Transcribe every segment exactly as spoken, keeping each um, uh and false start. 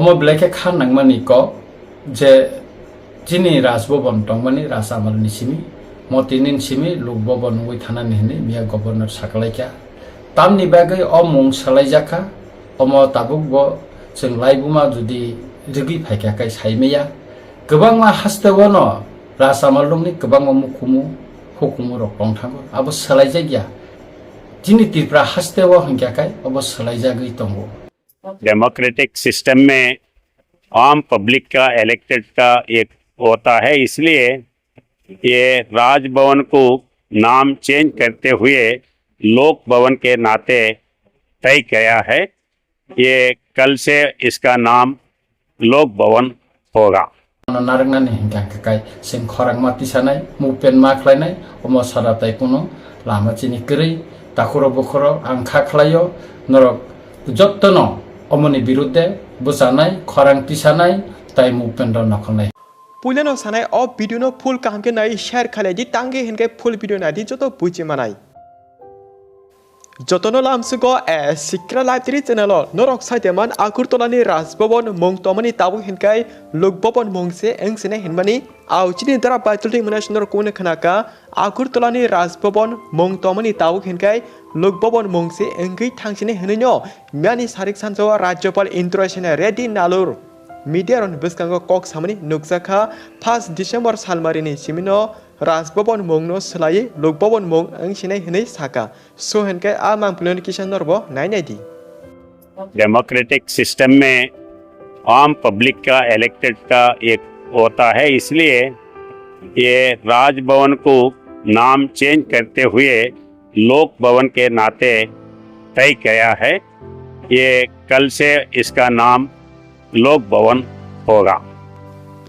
Omo belai khe kha nangmani kok je chini Raj Bhavan tongmani Raj Amal ni simi, Motini simi Lok Bhavan wngwi thanani hwnwi miya Governor sakalaikha. Tamni bagwi o mung swlaijakha, omo tabukbo chwng laibuma jodi rwgwi phaikha khe saimaya. Kwbangma hasteo no Raj Amal rokni kwbangma mukumu hukumu rok tongthango, abo swlaijakya. Chini Tripura hasteo hwnkha khe obo swlaijagwi tongo. Democratic system में आम पब्लिक का, इलेक्टेड का एक होता है, इसलिए ये राजभवन को नाम चेंज करते हुए लोक भवन के नाते तय किया है। ये कल से इसका नाम लोक भवन होगा। Ano narwknani hwnkha khe kai chwng khorang ma tisanai, movement ma khlainai, omo sara tai kuno lama chini kwrwi. Takhuro bukhuro ang kha khlaio, norok jottono omoni birudde bwchanai, khorang tisanai tai movement rok nokholnai. Puilano sanai o video no full kaham khe nai share khalai di, tangwi hwnkhe full video nai di joto buji manai. Jotono lamsugo, eh, Sikra Live Three channel o norok saiteman Agartala ni Raj Bhavan mung tongmani tabuk hinkai Lok Bhavan mung se wng sinai hinmani. Au chini dara Baitul Twi mwnai norok kunu khnaka Agartala ni Raj Bhavan mung tongmani tabuk hinkai Lok Bhavan mung se wngwi thang sinai hinwi no miyani sarik sanjao Rajyapal Indrasena Reddy Nalur media rokni bwskango kok samani nukjakha. First December salmarini simino Raj Bhavan mungno swlaiwi Lok Bhavan mung wng sinai hinwi saka. So hinkhe a mangpiloni kisa norbo nai nai di. Democratic system में आम पब्लिक का, इलेक्टेड का एक होता है, इसलिए ये राजभवन को नाम चेंज करते हुए लोक भवन के नाते तय किया है। ये कल से इसका नाम लोक भवन होगा।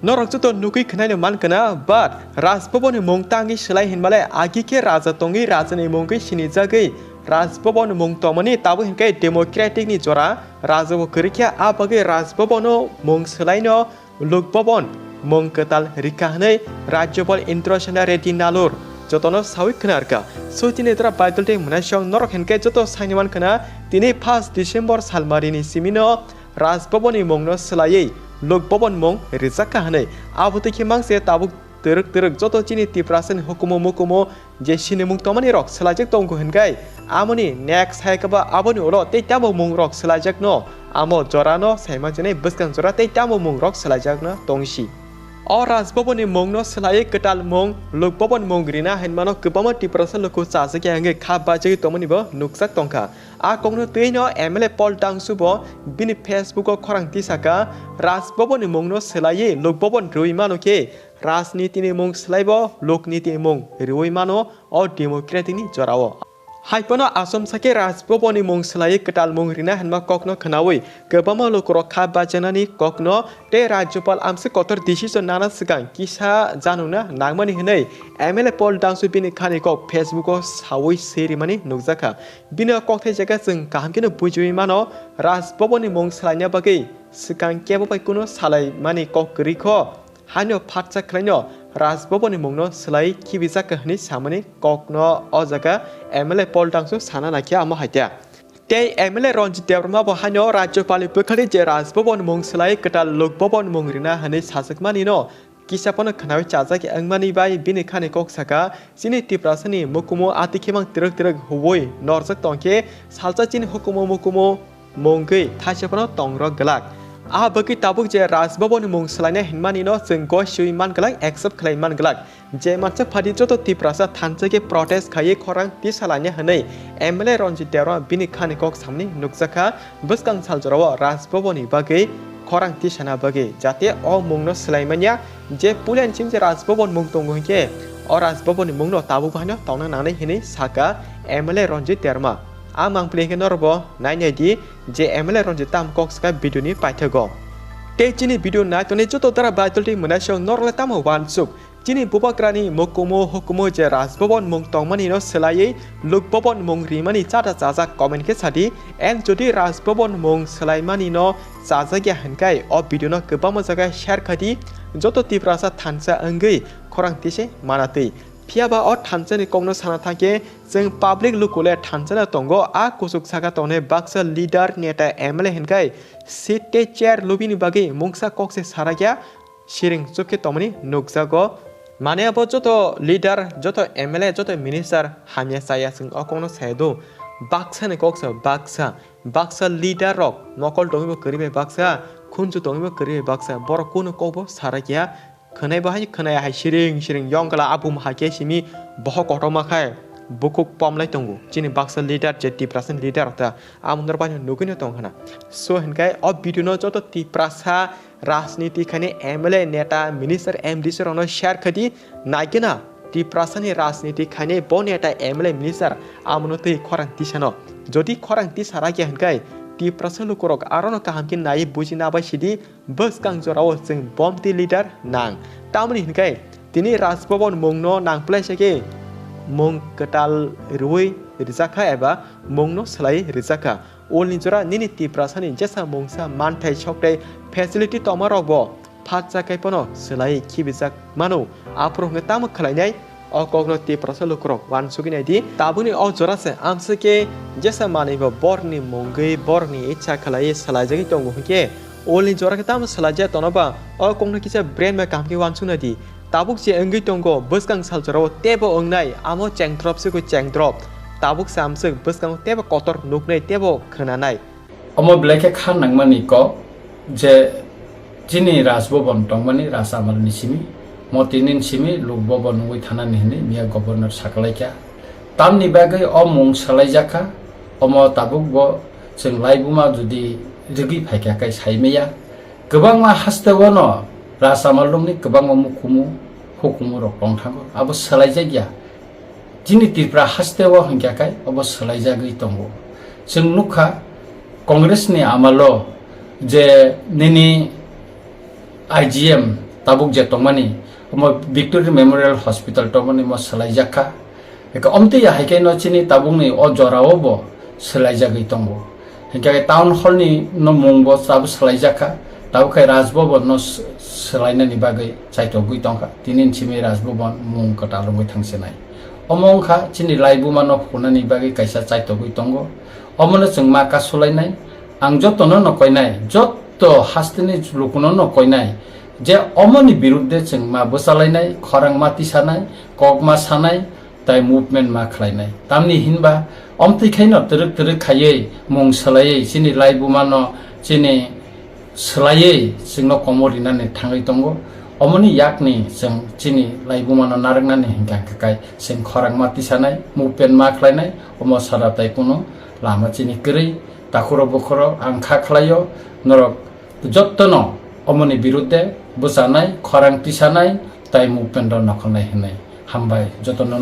Norok joto nugwi khwnai no man kana, but Raj Bhavan ni mung tangwi swlai hinmale agi khe raja tongwi raja ni mungwi sinijagwi Raj Bhavan ni mung tongmani tabuk hinkhe democratic ni jora raja bo kwrwi khe, a bagwi Raj Bhavan no mung swlai no Lok Bhavan mung kwtal rikha hwnwi Rajyapal Indrasena Reddy Nalur jotono sawi khwnarkha. So chini dara Baitul Twi mwnai song norok hinkhe joto saini man khna tini first December salmarini simino Raj Bhavan ni mungno swlaiwi Lok Bhavan mung rijakha hwnwi. Abo twi khe mangse tabuk twrwk twrwk joto chini Tiprasa ni hukumu mukumu je sinimung tongmani rok swlaijak tongo hinkai amoni next hai khe ba aboni ulo tei tamo mung rok swlaijakno amo jorano saima chinai bwskang jora tei tamo mung rok swlaijakno tongsi. O Raj Bhavan ni mungno swlaiwi kwtal mung Lok Bhavan mung rina hinmano kwbangma Tiprasa luku chajakya hwnkhe kha bachagwi tongmani bo nukjak tongkha. A kokno twi no M L A Paul Dangsu bo bini Facebook o khorang tisaka, Raj Bhavan ni mungno swlaiwi Lok Bhavan rwi mano khe rajniti ni mung swlaibo lokniti ni mung rwi mano o democratic ni jorao. Haiphano achomsa khe Raj Bhavan ni mung swlaiwi kwtal mung rina hinma kokno khnawi kwbangma lukurok kha bajanani kokno tei Rajyapal amswk kotor decision nana swkang kisa janokna nangmani hwnwi M L A Paul Dangsu bini khani kok Facebook o sawi swi rimani nukjakha. Bini o kokthai jaga chwng kaham kheno bujiwi mano, Raj Bhavan ni mung swlaina bagwi swkang kebo bai kunu salaimani kok kwrwi kho. Haino phatsa khwlaino Raj Bhavan ni mungno swlaiwi khibijakha hwnwi samani kokno o jaga M L A Paul Dangsu sana naikhe amo hai khe. Tei M L A Ranjit Debbarma bo haino Rajyapal ni bwkhali je Raj Bhavan mung swlaiwi kwtal Lok Bhavan mung rina hwnwi sajwkmani no kisa phano khnawi chajak wngmani bai bini khani kok saka, chini Tiprasa ni mukumu ati khemang twrwk twrwk huwi norjak tongkhe salsa chini hukumu mukumu mungwi thaisa phano tongrok glak. A bagwi tabuk je Raj Bhavan ni mung swlaina hinmani no chwng gosiwi man glak, accept khlai man glak. Je mansa phadi joto Tiprasa thansa khe protest khaiwi khorang tisalaina hwnwi M L A Ranjit Debbarma bini khani kok samni nukjakha. Bwskang sal jorao Raj Bhavan ni bagwi khorang tisana bagwi, jate o mungno swlai manya, je puila ni simi je Raj Bhavan mung tongo hinkhe o Raj Bhavan ni mungno tabuk bo haino tongna nangnai hinwi saka M L A Ranjit Debbarma. A mangpili hinkhe norokbo nai nai di je M L A Ranjit tam kok saka video ni paithago. Tei chini video nai tongnai joto dara Baitul Twi mwnai song norok le tamo wansuk. Chini bubagrani mukumu hukumu je Raj Bhavan mung tongmani no swlaiwi Lok Bhavan mung rimani chata chajak comment khe sadi, and jodi Raj Bhavan mung swlaimani no chajakya hinkai o video no kwbangma jaga share khadi, joto Tiprasa thansa wngwi khorang tise manatwi. Phiya ba o thansa ni kokno sana thangkhe chwng public lukule thansa no tongo, a kuchuk saka tongnai baksa leader, neta, M L A hinkhai seat tei chair lubini bagwi mungsa kok se sarakya siring chukhe tongmani nukjago. Mane abo joto leader, joto M L A, joto minister hamya chaya chwng o kokno saya do. Baksa ni kok sa baksa, baksa leader rok nokol tongwi bo kwrwi bai baksa, khunju tongwi bo kwrwi bai baksa, borok kunu kok bo sarakya. Khwnai bo hai khwnai hai siring siring yongkla abum hai khe simi bohok kotorma khai bukhuk pomlai tongo. Chini baksa leader je Tiprasa ni leader rok ta amo norok bai nugwi no tong khna. So hinkhai o video no joto Tiprasa rajniti khainai M L A, neta, minister, M D C rokno share khaidi, naikhe na Tiprasa ni rajniti khainai bo neta, M L A, minister amono twi khorang tisano. Jodi khorang tisa rakya hinkhai Tiprasa lukurok arono kaham khe nai buji nabai sidi. Bwskang jorao chwng bomti leader nang. Tamoni hinkhai tini Raj Bhaban mungno nangplai se khe mung kwtal rwui rijak kha eba mungno swlaiwi rijak kha. Ulni jora nini Tiprasani jesa mungsa manthai sokthai facility tongma rokbo phatsa kai phano swlaiwi khibijak mano. Aphuru hwnkhe tamo khlainai? O kokno Tiprasa lukurok uansugwi naidi. Tabukni o jora se amswk khe jesa manwi bo borokni mungwi, borokni icha khlaiwi swlaijagwi tongo hwnkhe, ulni jora khe tamo swlaijak tono ba? O kokno kisa brain bai kaham khe uansuk naidi. Tabuk se wngwi tongo, bwskang salchorao teibo wngnai, amo chengdrop se koi chengdrop. Tabuk se amswk bwskango teibo kotor nuknai, teibo khwnanai. Omo belai khe kha nangmani kok je chini Raj Bhaban tongmani Raj Amalni simi, Motinin simi Lok Bhaban wngwi thanani hwnwi miya Governor sakalaikha. Tamni bagwi o mung salaijak kha, omo tabuk bo chwng laibuma jodi rwgwi phaikha khe saimaya. Kwbangma hasteo no Raj Amal rokni kwbangma mukumu hukumu rok tongthango, abo salaijakya. Chini Tripura hasteo hwnkha khe obo swlaijagwi tongo. Chwng nukha Congress ni amalo je nini I G M tabuk je tongmani, omo Victory Memorial Hospital tongmani omo swlaijak kha. Eka omtwi ya hai khe no chini tabukni o jorao bo swlaijagwi tongo. Hinkhe town hall ni no mung bo tabuk swlaijak kha, tabuk khe Raj Bhavan no s-, swlainani bagwi chaitogwi tongkha. Tini simi Raj Bhavan mung kwtal wngwi thangsinai. Omo wngkha chini laibuma no phunani bagwi kaisa chaitogwi tongo. Omono chwng ma kasulainai. Ang jotono no koinai, jotto hasteni lukuno no koinai je omoni birudde chwng ma bwchalainai, khorang ma tisanai, kok ma sanai, tai movement ma khlainai. Tamni hinba omtwi khaino twrwk twrwk khaiwi mung swlaiwi chini laibumano chini swlaiwi chwngno komo rinani thangwi tongo. Omoni yakni chwng chini laibumano narwknani hinkha hwnkhe kai chwng khorang ma tisanai, movement ma khlainai, omo sara tai kunu lama chini kwrwi. Takhuro bukhuro ang kha khlaio, norok jottono omoni birudde bwchanai, khorang tisanai, tai movement rok nokholnai hwnwi hambai jotono.